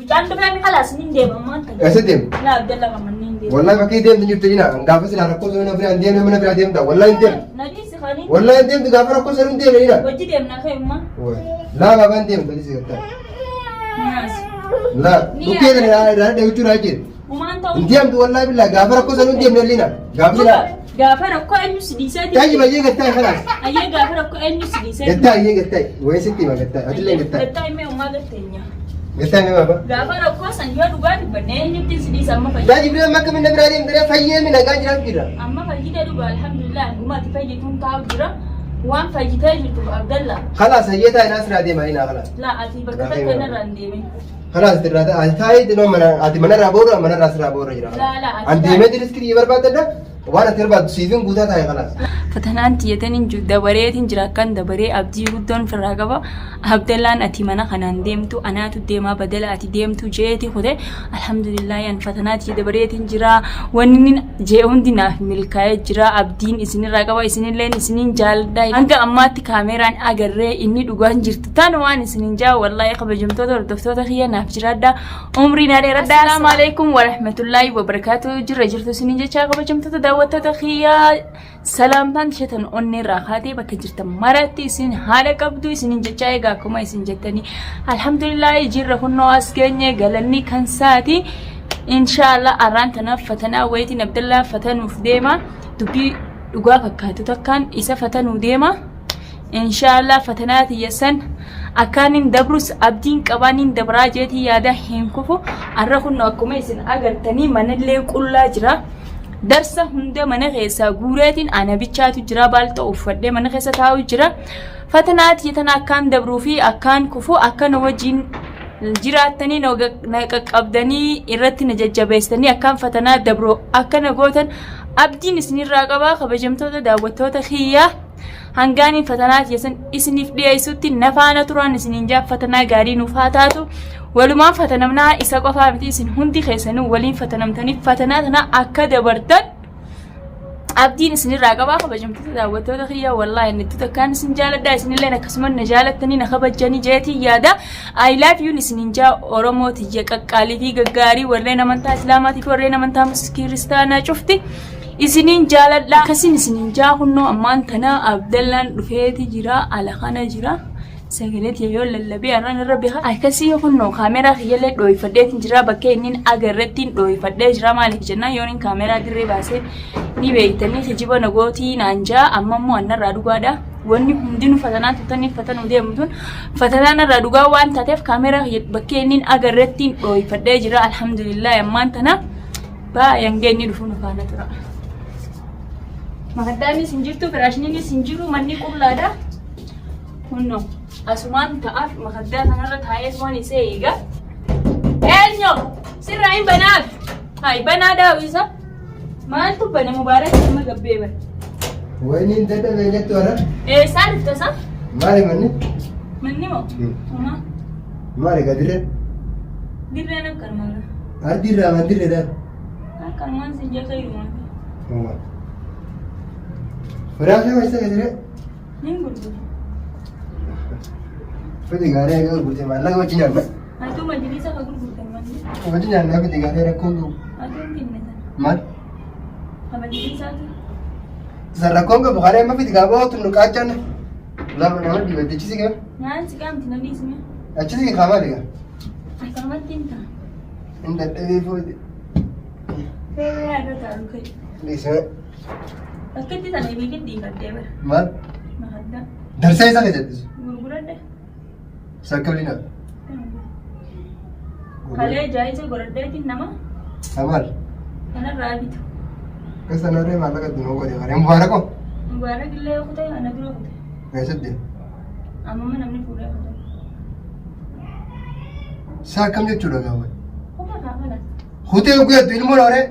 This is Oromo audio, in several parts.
Mucaan dhufee mi kalaas nin deema ammaan tana. Eessa deemta? Laa Abdalla kan manni hin deema. Wallahi bakkee deemtu hin jirtu jina. Gaafa silaa rakkoo sana biraa hin deemne mana biraa deemta. Wallahi hin deemtu. Nadii si kanii. Wallahi hin deemtu gaafa rakkoo sana hin deemne jina. Hojii deemna ka'e umma. Laa baabaa hin deemtu adii sigattaa. Nyaas. Laa dhukkee kana irraa dheewichuu naa jira. Umaan ta'uu. Hin deemtu wallahi billaa gaafa rakkoo sana hin deemne liina. Gaafa silaa. Gaafa rakkoo eenyu si dhiisee Taji bayyee gattaa kalaas. Ayyee gaafa rakkoo eenyu si dhiisee Gattaa iyyee gattaa. Wayii sitti hima gattaa. Atillee gattaa. Gattaa himee ummaa gatteenya. Gattaa himee baaba. Gaafa rakkoo san yoo dhugaa dubbanne eenyutti si dhiisa amma fayyada. Taji biraa makka minna biraa deemte fayyee mi nagaa jiraatu jira. Amma fayyida dhugaa alhamdulillah dhuguma ati fayyituun taa'u jira. Waan fayyitee jirtuuf Abdalla. Kalaas hayyee taa'e naa siraa deema hinaa kalaas. Laa ati bakka takka narraa hin deemin. Kalaas irraa taa'e ati taa'ee dinoo mana ati manarraa boora manarraa siraa boora jira. Laa laa ati An deemee diriskii barbaadadha waan ati barbaaddu siifin guutaa taa'e kalaas. Fatanaan tiyyataniin jiru dabareetiin jira akkan dabaree abdii guddoon firraa qaba. Abdallaan ati mana kanaan deemtu anaatu deemaa badala ati deemtu jeeti kute alhamdulillah an fatanaa tiyya dabareetiin jira wanni inni jee hundi naaf milkaa'ee jira abdiin isinirraa qaba isinilleen isiniin jaaladha hanga ammaatti kaameeraan agarree inni dhugaan jirtu tan waan isiniin jaa wallaahi kabajamtoota hordoftoota kiyya naaf jiraadha umrii naa dheeradha. Assalaamu alaikum warahmatullaahi wabarakaatu jirra jirtu isiniin jechaa kabajamtoota daawwattoota kiyya salaamtaan ishatan onnee irraa kaatee bakka jirtan maratti isin haadha qabdu isiniin jechaa egaa akkuma isin jettanii alhamdulillaahi jirra kunnoo as geenye galanni kan saati inshaallah arraan tanaaf fatanaa wayitiin abdallaa fatanuuf deema dubbii dhugaa fakkaatu takkaan isa fatanuu deema. Inshaallah fatanaa tiyya san akkaan hin dabrus abdiin qabaa nin dabraa jeetii yaada hin kufu arra kunno akkuma isin agartanii manallee qullaa jira darsa hunda mana keessaa guureetiin ana bichaatu jira baalxoo uffadhee mana keessa taa'u jira fatanaa tiyya tana akkaan dabruu fi akkaan kufu akka na wajjin jiraattanii na qaqqabdanii irratti na jajjabeessitanii akkaan fatanaa dabru akka na gootan abdiin isinirraa qabaa kabajamtoota daawwattoota kiyyaa. Hangaaniin fatanaa keessan isiniif dhiyeessutti na faana turaan isiniin jaa fatanaa gaarii nuuf haa taatu. Walumaan fatanamnaa isa qofaa miti isin hundi keessanuu waliin fatanamtanii fatanaa tana akka dabartan abdiin isinirraa qabaa kabajamtoota daawwattoota kiyya wallaahi inni takkaan isin jaaladha isinilleen akkasuma na jaalattanii na kabajjanii jeetii yaada I love you isinin jaa Oromoo tiyya qaqqaalii fi gaggaarii warreen amantaa Islaamaatii fi warreen amantaa kiristaanaa cufti Isinin jaaladha. Akkasin isinin jaa kunnoo ammaan tana Abdallaan dhufeeti jira ala kana jira. Sagalee tiyya yoo lallabee har'aan irra beeka. Akkasii kunnoo kaameraa kiyyallee dhooyfadheetiin jira bakka inni agarrettiin dhooyfadhee jira maaliif jennaan yoon inni kaameraa dirree baasee ni beektanii kijiba nagootii naan jaa amma immoo annarraa dhugaadha. Wanni hundinuu fatanaa tutanii fatanuu deemu tun fatanaan irraa dhugaa waan taateef kaameraa kiyya bakkee inni agarrettiin dhooyfadhee jira alhamdulillah ammaan tana. Baay'ee hanga inni dhufu nu faana tura. Makaddaanis hin jirtu, firaashniinis hin jiru, manni qullaadha. Kunno asumaan ta'aaf makaddaa kanarra taa'ee waan isee eega. Eenyu sirraa hin banaaf. Hayi banaa daawwisa. Maaltu bane Mubaarak amma gabbee bane. Wayni hin dadhabee jettu har'a. Eessaa dhufte isaa? Maali manni? Manni moo? Homaa. Maali gadirreen? Dirreen akkanumarra. Ardii irraa maan dirree dhaan? Akkanumaan sin jee khayrumaa. Homaa. Firaasha keessa keessaree? Nin gurgura. Fidi gaarii egaa gurgurte maallaqa wajjin nyaanna. Atuu majlisa ka gurgurtan manni. Wajjin nyaannaa fidi gaarii rakkoon qabu. Atuu hin finne sana. Maal? Ka majlisaatu. San rakkoon qabu karaa amma fidi gaaboo tun qaachaan lama nama dhiibatti achi siqee Naan si qaamti namni isime. achi siqee kaa maali gaa? Akkanumatti hin ta'a. Hin dadhabee footi. Feeree irra taa'u ka'e. Dhiisee Bakkitti sana ibiikin dhiifadhee bara. maal? Makaddaa. Darsee isa keessatti. Gurguradhe. Sakka waliin haa. Kalee jaayisa godhadheetiin nama Samaal. kanarraa bitu. Keessa narree maallaqa itti nuu godhe qaree mubaarakoo. Mubaarak illee kutee ana dura kute. Keessatti. Ammuma namni fuudhee kute. Isaa akkam jechuudha gaawwa. Kuta kaafala. Kutee guyyaatu ilmoo horee.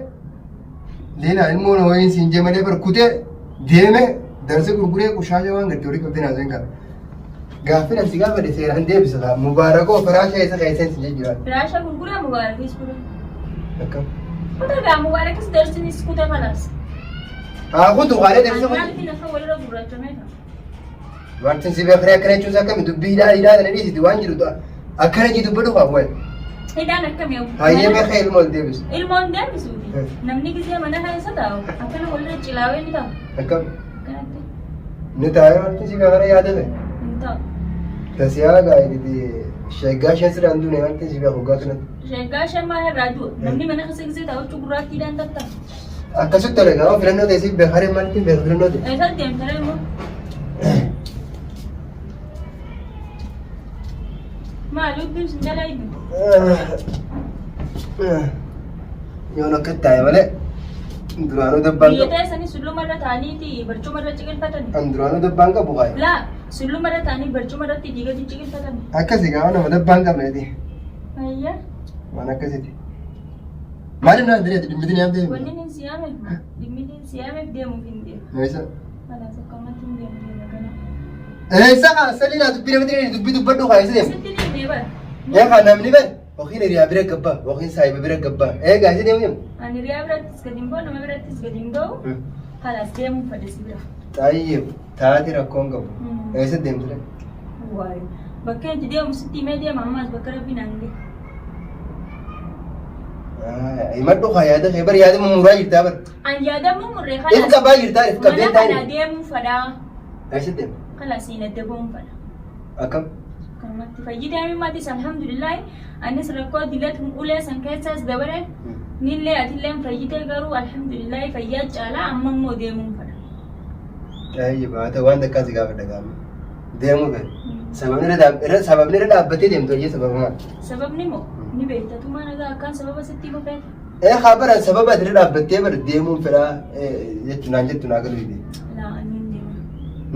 Leena ilmoo ho'iin siin jee malee bar kutee deeme darse gurguree qushaasha waan gadi horii qabdee naaseen qaba. Gaaffii nan si gaafadhe seeraan deebisa laa mubaarakoo firaasha isa keessan si jijjiiran. Firaasha gurguraa mubaarakis kute. Akkam. Kuta gaa mubaarakis darsinis kute kalaas. Haa kutu qaalee darse kutu. Maaliif lafa walirra gurraachamee ta'a? Wanti si beekree akkana jechuun isaa akkami dubbii hidhaa hidhaa sana dhiisiti waan jiru akkana jii dubbadhu kaa wayi. Hidhaan akkamii? Hayyee meeqa ilmoon deebisu? Ilmoon deebisuuti. Namni gisee mana keessa taa'u akkana walirra cilaawee ni taa'u. Akkam? Akkanatti Ni taa'ee wanti si kana yaadame. hin taa'u. Tasiyaa gaa'iditi shaggaa shan siraan duune wanti si beeku waggaa kanatti. Shaggaa shan maal irraa du'a? Namni mana keessa gisee taa'u huccuu gurraattiidhaan tatta'a. Akkasitti tole gaafa filannoo ta'e si beekaree maalitti beeku filannoo ta'e. Eessa deemtare immoo? Maal lubbuun sin jalaa iyyuu? Yoon akka taa'e malee duraanuu dabbaan Biyya qabu. teessanii sulluma irra taa'aniiti barcuma irra ciqilfatani. An duraanuu dabbaan qabu kaa'e. Laa sulluma irra taa'anii barcuma irratti diigatu ciqilfatani. Akkasi gaafa nama dabbaan qabneeti. Ayyaa Waan akkasiiti. Maaliif naan direeti dhimmitiin yaamtee? Wanni inni si yaameef dhimmi inni si yaameef deemuuf hin deemu. Eessa? Kanaaf akkamatti hin deemu deema kana. Eessa kaa sanii naa dubbii namatti hin dubbii dubbadhu kaa eessa deemu? Sitti deemee bara. Ee kaa namni bare yookiin hiriyaa bira gabbaa yookiin saahiba bira gabbaa. Ee gaa eessa deemu deemu? Ani hiriyaa birattis gadi hin ba'u nama birattis gadi hin ba'u. Kalaas deemuun fedhe si bira. Xaayyee taate rakkoon qabu. Eessa deemtu dha? Waay. Bakka itti deemu sitti himee deema ammaas bakka rabbi naan gahe. Himadhu kaa yaada kee bar yaada mummuraa jirtaa bar. An yaada mummurree If qabaa jirtaa if qabdee Mana kana taa'e. deemuu fadhaa. Eessa deemta? Kalaas hin adda ba'uun fadha. Akkam? Kanumatti fayyidee maatis alhamdulillah anis rakkoo dilat ulee san keessaas dabare nillee atillee fayyitee garuu alhamdulillah fayyaa caalaa amma immoo deemuun fadha. Taa'ee baata waan takkaa si gaafadha gaama. Deemuu fedha. Sababni irra sababni irra dhaabbatee deemtu hojii sababa maal? Sababni moo ni beekta tumaa nagaa akkaan sababa sitti hima feeta. Ee haa bara sababa ati irra dhaabbattee bara deemuun fedhaa jettu naan jettu naa galuu dide. Laa ani hin deemu.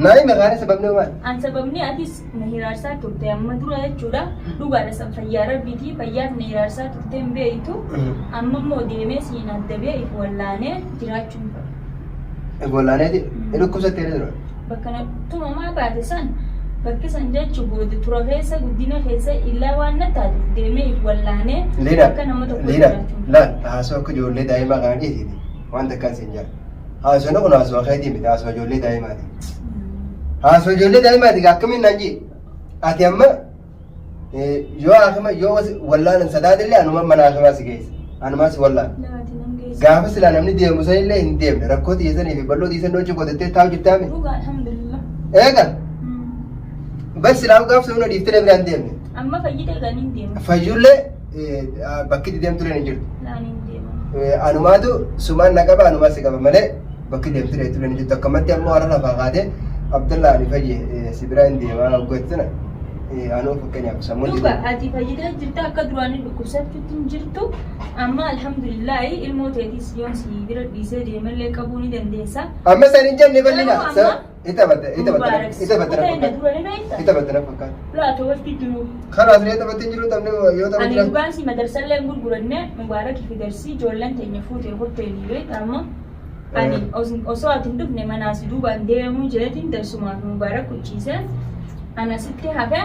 Naa hime kaane sababni maal? An sababni atis na hiraarsaa turte amma dura jechuudha. Dhugaadha san fayyaa rabbiiti fayyaaf na hiraarsaa turte hin beektu. Amma immoo deemee siin adda bee if wallaanee jiraachuun fedha. Gollaaneeti dhukkubsattee dura. Bakka na tumamaa baate san bakki san jechu booda tura keessa guddina keessa illaa waan na taatuuf deemee if wallaanee Liina, akka nama tokko Liina, jiraachuun. laal haasoo akka ijoollee daa'imaa kana dhiisiti waan takkaan siin jaa. Haasoon kun haasoo keetii miti haasoo ijoollee daa'imaati. Haasoo ijoollee daa'imaati akkamiin naan jee ati amma yoo akima yoo wallaanan sadaadillee anuma mana akimaa si geessa anumaa si wallaan. Laati nan geessa. Gaafa silaa namni deemu sanillee hin deemne rakkoo xiyyeessanii fi bal'oo xiyyeessan hojii qotattee taa'u jirtaami. Dhugaa alhamdulillah. Eega bar silaa gaaf sana dhiiftee biraan deemne. Amma fayyitee kan hin deemu. Fayyullee bakki itti deemtu hin jirtu. Laan hin deemu. Anumaatu sumaan na qaba anumaa si qaba malee bakki deemtu hin jirtu. Akkamatti ammoo har'a lafaa kaatee Abdallaa ani fayye si biraa hin deemaa hoggattina. Anuu fakkeenyaaf sammuun Dhuga ati fayyitee jirta akka duraanii dhukkubsachuutti hin jirtu. Amma alhamdulillah ilmoo teetis yoon si bira dhiisee deemallee qabuu ni dandeessa. Amma san hin jenne bal'ina. Garuu amma Ita batta ita batta Mubaarak ita batta kutee na dura ni beekta. ita batta na fakkaata. Laata walitti jiru. Kanaas illee taphattee hin jiru taphni yoo Ani taphatte dhugaan si madarsallee hin gurguranne Mubaarakii fi darsii ijoolleen teenya fuutee kuttee ni beekta amma. Ani osoo ati hin dhufne manaa si duubaan deemuu jeetiin darsumaa fi Mubaarak kuchiise. Ana sitti hafe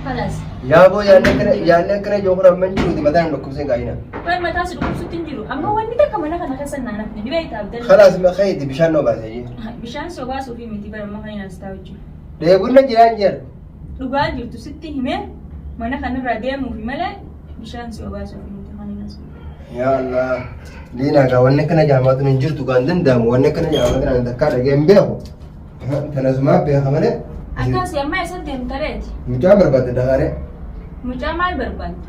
kalas. Yaaboo yaadni akkana yaadni akkana yoo kun amma hin jiruuti mataan hin dhukkubseen kaayina. Bar mataa si dhukkubsutti hin jiru. Amma wanni takka mana kana keessa naan hafne ni beekta Abdalla. Kalaas maqaa bishaan noo baasee jee. Bishaan sobaasuu fi miti bara amma kan hin as taa'u jiru. Dheebuun na jiraan jira. Dhugaa jirtu sitti himee mana kanarraa deemuufi malee bishaan si obaasuuf miti kan hin as. Yaa Allah. Liinaa gaa wanni akkana jaamaatu hin jirtu gaan danda'amu wanni akkana jaamaatu nan takkaa dhagee hin beeku. Tanasumaa beeka malee. Akkasii amma eessa deemta reeti? Mucaa barbaadde dakaaree. Mucaa maal barbaadda?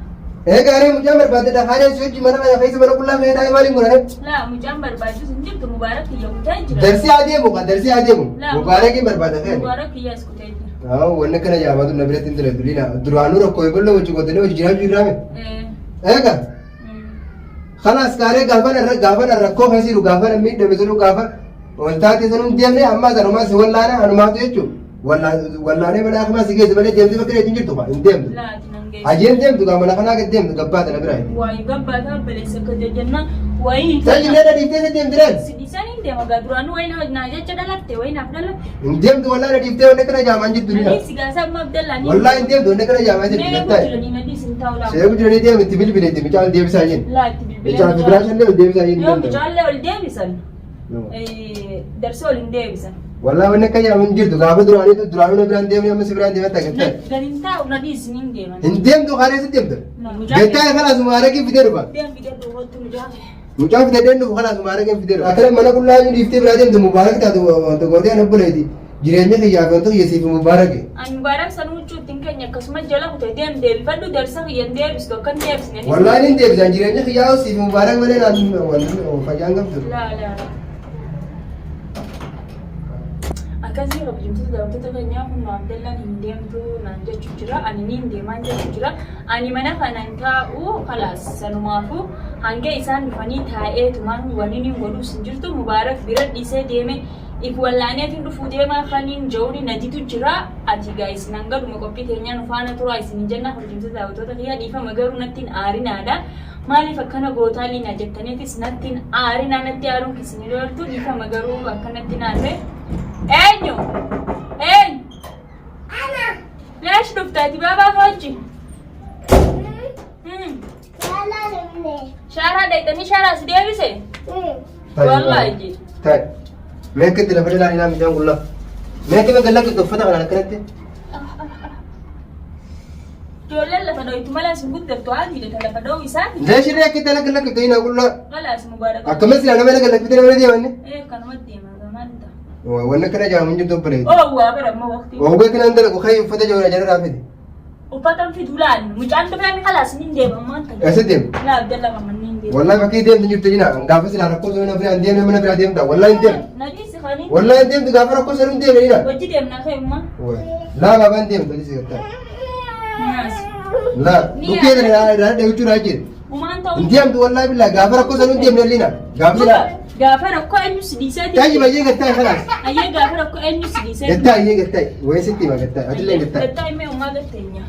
Ee gaarii mucaa barbaadde dakaaree si hojii mana kana keessa mana qullaa fayyadaa'ee maaliin godhane? Laa mucaan barbaachis hin jirtu Mubaarak kiyya kutee jira. Darsii adeemu kan darsii adeemu. Laa. Mubaarakiin barbaada feene. Mubaarak kiyya as kutee jira. Haa wanni akkana jaamaatu na biratti hin ture duliina. Duraanuu rakkoo eebaloo hojii qottanii hojii jiraachuu irraame. Ee. Eega. Kalaas kaaree gaafa narra gaafa narra rakkoo keessa jiru gaafa na miidhame sunu gaafa wantaate sunu hin deemne amma sanumaa si wallaana anumaatu jechuun wallaanee mana akimaa si geesse malee deemtee bakka hin jirtu hin deemtu. Laati nan geesse. Ajeen deemtu gaa mana kanaa gad deemtu gabbaata na biraa. Waayii gabbaataa obboleessa akka jajjanna waayii. Tajaajilee na dhiiftee si deemti reen. Si dhiisanii hin deema gaa duraanuu wayii naa jecha dhalatte wayii naaf dhalatte. Hin deemtu wallaa na dhiiftee wanni kana jaamaan jirtu ni Nadii si gaasaa amma Abdallaa ni. Wallaa hin deemtu wanni kana jaamaan jirtu Mee gattaa. jiranii nadii sin taa'u laa. Seeku jiranii deemu itti bilbile itti mucaan deebisaa jeen. Laa itti bilbilee. Mucaan fi biraa shallee ol deebisaa jeen. Yoo mucaallee ol deebisan darsee ol hin deebisan. Wallaahi wanni akka jedhamu hin jirtu gaafa duraanii duraanuu na biraan deemni amma si biraan deemee tagattaa. Gadi hin taa'u na dhiisi niin deema. Hin deemtu kaaree si deemta. Gattaa kalaas mubaarakii fidee dhufa. Deem fidee dhufu mucaa. Mucaa fidadheen dhufu kalaas mubaarakiin fidee dhufa. Akkana mana qullaa inni dhiiftee biraa deemtu mubaarak taatu wanta gootee ana obboleeti. Jireenya kiyyaa fi wanta kiyya siif mubaaraki. Ani mubaarak sanuu huccuu ittiin keenya akkasuma jala kute deem deebifadhu darsa kiyya hin deebistu akkan deebisne. Wallaahi hin deebisan jireenya kiyyaa siif mubaarak malee naan fayyaan qabdu. Laa laa laa. Akkasii kabajamtoota daawwattoota keenyaa kun Abdallaan hin deemtu naan jechuu jira. Ani niin deemaan jechuu jira. Ani mana kana hin taa'u kalaas sanumaafuu hanga isaan dhufanii taa'eetumaan wanni niin godhuus hin jirtu. Mubaarak bira dhiisee deeme if wallaaneetiin dhufuu deemaa kaniin ja'uuni naditu jira. Ati gaa isin hanga dhuma qophii teenyaa nu faana turaa isin jenna kabajamtoota daawwattoota kiyyaa dhiifama garuu natti hin aarinaadha. Maaliif akkana gootaa liina jettaniitis natti hin aarinaa natti aaruun keessan hin ooltu dhiifama garuu akkanatti naate. Eenyu? Eenyu? Ana. Leesh dhufta ati baabaa hojji. Shaaraa dhayxanii shaaraa si deebise? Wallaahi ji. Ta'i. Mee akka itti lafa jalaa ilaa midhaan qullaa. Mee akka galla uffata kanaan akkanatti. Ijoolleen lafa dhoytu malee sin guddattu haati ta lafa dho'u isaati. Leesh irree akka itti ala galla qixxee qullaa. Kalaas mubaarak. Akkamitti silaa nama ala galla qixxee nama deemanne. Ee kanumatti deema maal ta'a. Wanni akkana jaamu hin jirtu obboleetti. Oo waa bara ammoo waqtii. Oogee kanaan dalagu ka'ii uffata jawra jala raafite. Uffatan fidu laal mucaan dhufeen kalaas nin deema ammaan tana. Eessa deemu? Laa Abdalla mamman nin deema. Wallahi bakkee deemtu jirtu jina gaafa silaa rakkoo sana mana biraa hin deemne mana biraa deemta wallahi hin deemtu. Nadiisi kanii. Wallahi hin deemtu gaafa rakkoo sana hin deemne jina. Wajji deemna kee umma. Laa baabaa hin deemtu atis gartaa. Naas. Laa dhukkee irraa dheechuu irraa jira. Umaan ta'uu. Hin deemtu wallahi billaa gaafa rakkoo sana hin deemne liina gaafa silaa. Gaafa rakkoo eenyu si dhiisee Taji bayyee gattaa kalaas. Ayyee gaafa rakkoo eenyu si dhiisee Gattaa iyyee gattaa wayii sitti hima gattaa atillee gattaa. Gattaa himee ummaa gatteenya.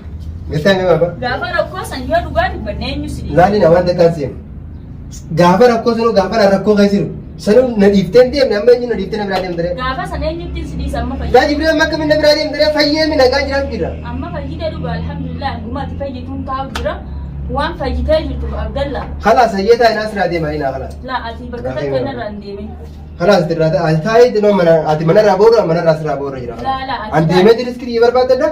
Gattaa himee baaba. Gaafa rakkoo san yoo dhugaa dubbanne eenyu si dhiisee. Laali na waan takkaan seenu. Gaafa rakkoo sanuu gaafa na rakkoo keessa jiru sanuu na dhiiftee hin deemne amma eenyu na dhiiftee na biraa deemte. Gaafa san eenyutti si dhiisa amma fayyi. Yaa Jibriil amma akkamiin na biraa deemte fayyee mi nagaan jiraatu jira. Amma fayyitee dhugaa alhamdulillah gumaatti fayyituun taa'u jira. Waan fayyitee jirtuuf Abdalla. Kalaas hayyee taa'e naa siraa deema inaa kalaas. Laa ati bakka takka narraa hin deemin. Kalaas irraa taa'e ati taa'ee dinoo mana ati manarraa boorra manarraa siraa boorra jira. Laa laa ati An deemee riskii barbaadadha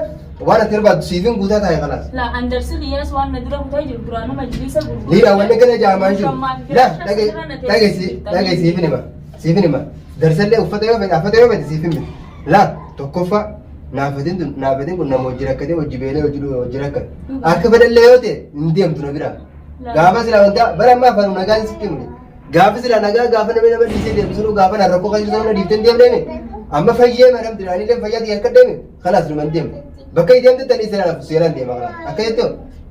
waan ati barbaaddu siifin guutaa taa'e kalaas. Laa an darsi qiyyaas waan na dura kutaa jiru duraanuu majliisa gurguru. Liidha wanni gara jaamaan jiru. Laa dhageessi dhageessi siifin hima siifin hima darsallee uffata yoo fedhe uffata yoo fedhe siifin hima. Laa tokkoffaa naafatiin tun naafatiin kun nama hojii rakkatee hojii beelee hojii hojii rakkate. Akka fedhallee yoo ta'e hin deemtu na biraa. Gaafa silaa wanta bara ammaa afaan nagaan sitti himne. Gaafa silaa nagaa gaafa namni nama dhiisee deemu sunuu gaafa na rakkoo kan jiru sana dhiiftee hin deemne. Amma fayyee madam diraanii fayyaa xiyya akka deeme kalaas numa hin deemne. Bakka hin deemte tanii seeraan seeraan deema kalaas. Akka jettu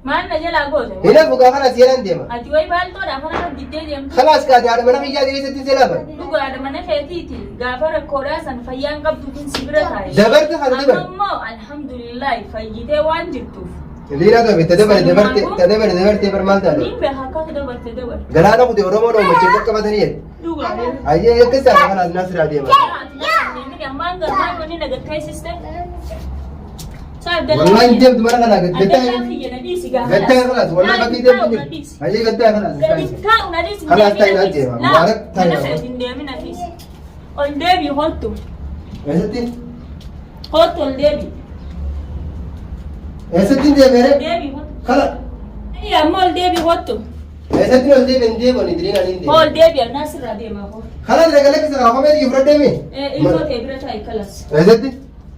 Maal na jalaa goote? hin hafu gaafa kalaas seeraan deema. Ati wayi baaltoodha afaan irra diddee deemtu. Kalaas kaate haadha mana kiyyaa keessatti seeraa bara. Dhugaadha mana keetiiti gaafa rakkoodhaa san fayyaan qabdu kun si bira taa'e. Dabarte kan Amma dabarte. immoo alhamdulillahi fayyitee waan jirtuuf. Liinaa qabe ta dabare dabarte ta dabare dabarte bar maal taate. Niin beeka akka dabarte dabarte. Galaana kute Oromoo dhoomachee qaqqabatanii jedhe. Dhugaadha. Ayyee akka isaa kalaas naasiraa deema. Wallahi hin deemtu mana kanaa gattaa gattaa kalaas wallahi bakki deemtu jiru. Ayyee gattaa kalaas. Kalaas taa'e naan deema. Mubaarak taa'e naan Ol deebi hottu. Eessatti? Hottu ol deebi. Eessatti hin deemere? Deebi hottu. Kala. Amma ol deebi hottu. Eessatti ol deeme hin deemu ni diriin ani hin deemu. Ol deebi annaa sirraa deema hoo. Kalaas dhaqalee keessa kaafamee biyya fudhadhee mi? Ilmoo ta'e bira taa'e kalas. Eessatti?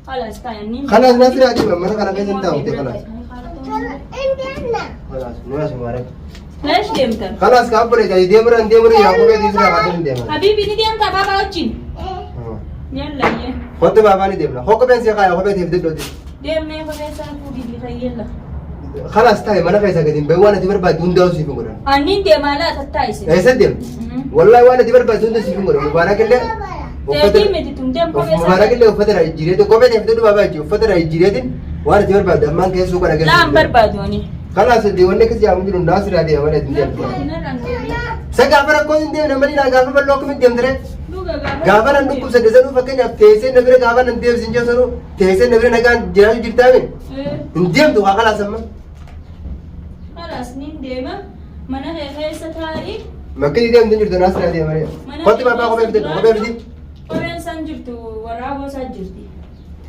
Kalas taa'e niin. Kalaas na sirraa deema mana kana keessa hin taa'u ta'e kalaas. Kalaas nu as mubaarak. Leesh deemtan. Kalaas ka abbolee ta'i deemura hin deemura yaa kophee dhiisuu irraa hin deema. Habibi ni deemtaa baabaa wajjin. Yalla yee. Kottu baabaa ni deemna. Hoo kopheen si kaaya kophee teef didhooti. Deemnee kophee isaa fuudhii fi fayyella. Kalaas taa'e mana keessa gadi hin bahin waan ati barbaaddu hundaa'u siif hin godhan. Anniin deemaa laata taa'ise. Eessa deemta? Wallahi waan ati barbaaddu hunda siif hin godhan. Mubaarak illee uffata Teetii miti tun deem kophee isaa. Mubaarak illee uffata irraa jijjiireetiin kophee teef didhu baabaa jechuudha uffata irraa jijjiireetiin waan ati barbaaddu ammaan keessuu kana keessa. Laan barbaadu ani. Kalaas wanni akkas jedhamu jiru hundaa sirraa deema malee hin deemtu. Sa gaafa rakkoon hin deemne malee naa gaafa bal'oo akkamitti deemte ree? Gaafa nan dhukkubsadhe sanuu fakkeenyaaf teessee na bira gaafa nan deemsi hin jiru sanuu teessee na bira nagaan jiraachuu jirtaame hin deemtu haa kalaas amma. Kalaas niin deema mana kee keessa taa'i. Bakki deemtu hin jirtu naa sirraa deema malee. Kottu baabaa kophee fidadhu kophee fidi. Kopheen san jiru. jirtu waraaboo isaa jirti.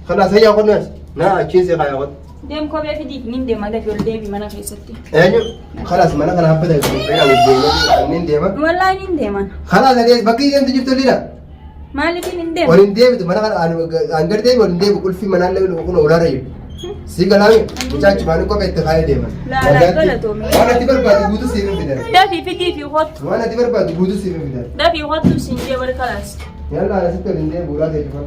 Kalaas hayyaa qonnaas. Naa achiin si kaayaa qonna. Deem kophee fidiif nin deema dafii ol deebi mana keessatti. Eenyu? Kalaas mana kana habbata deema. Nin deema. Wallaahi nin deeman. Kalaas adees bakki deemtu jirtu liina. Maaliif hin deemu? Ol hin deebitu mana kana an gadi deebi ol hin deebi qulfii manaan illee kun olaarra jiru. Si galaami mucaa achumaan kophee itti kaayee deema. Laa, laa, galatoomi. Waan ati barbaadu guutuu siif hin fidan. Dafii fidii fi kottu. Waan ati barbaadu guutuu siif hin fidan. Dafii kottu siin jee bari kalaas. Yalla ana sitti ol hin deebi ulaa ta'e cufa.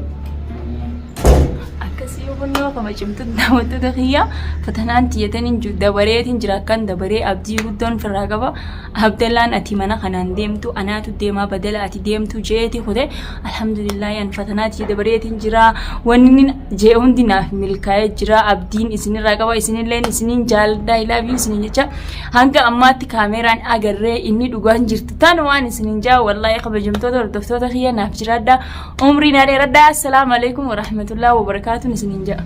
Akkasii hubannoo kabajamtoota daawwattoota kiyya fatanaan tiyyataniin jiru dabareetiin jira akkan dabaree abdii guddoon firraa qaba. Abdallaan ati mana kanaan deemtu anaatu deemaa badala ati deemtu jeeti kute alhamdulillah an fatanaa tiyya dabareetiin jira wanni inni jee hundi naaf milkaa'ee jira abdiin isinirraa qaba isinilleen isiniin jaaladha I love you isiniin jecha hanga ammaatti kaameeraan agarree inni dhugaan jirtu tan waan isiniin jaa wallaahi kabajamtoota hordoftoota kiyya naaf jiraadha umrii naa dheeradha assalaamu alaikum warahmatullahi wabarakaatuun isiniin jaa.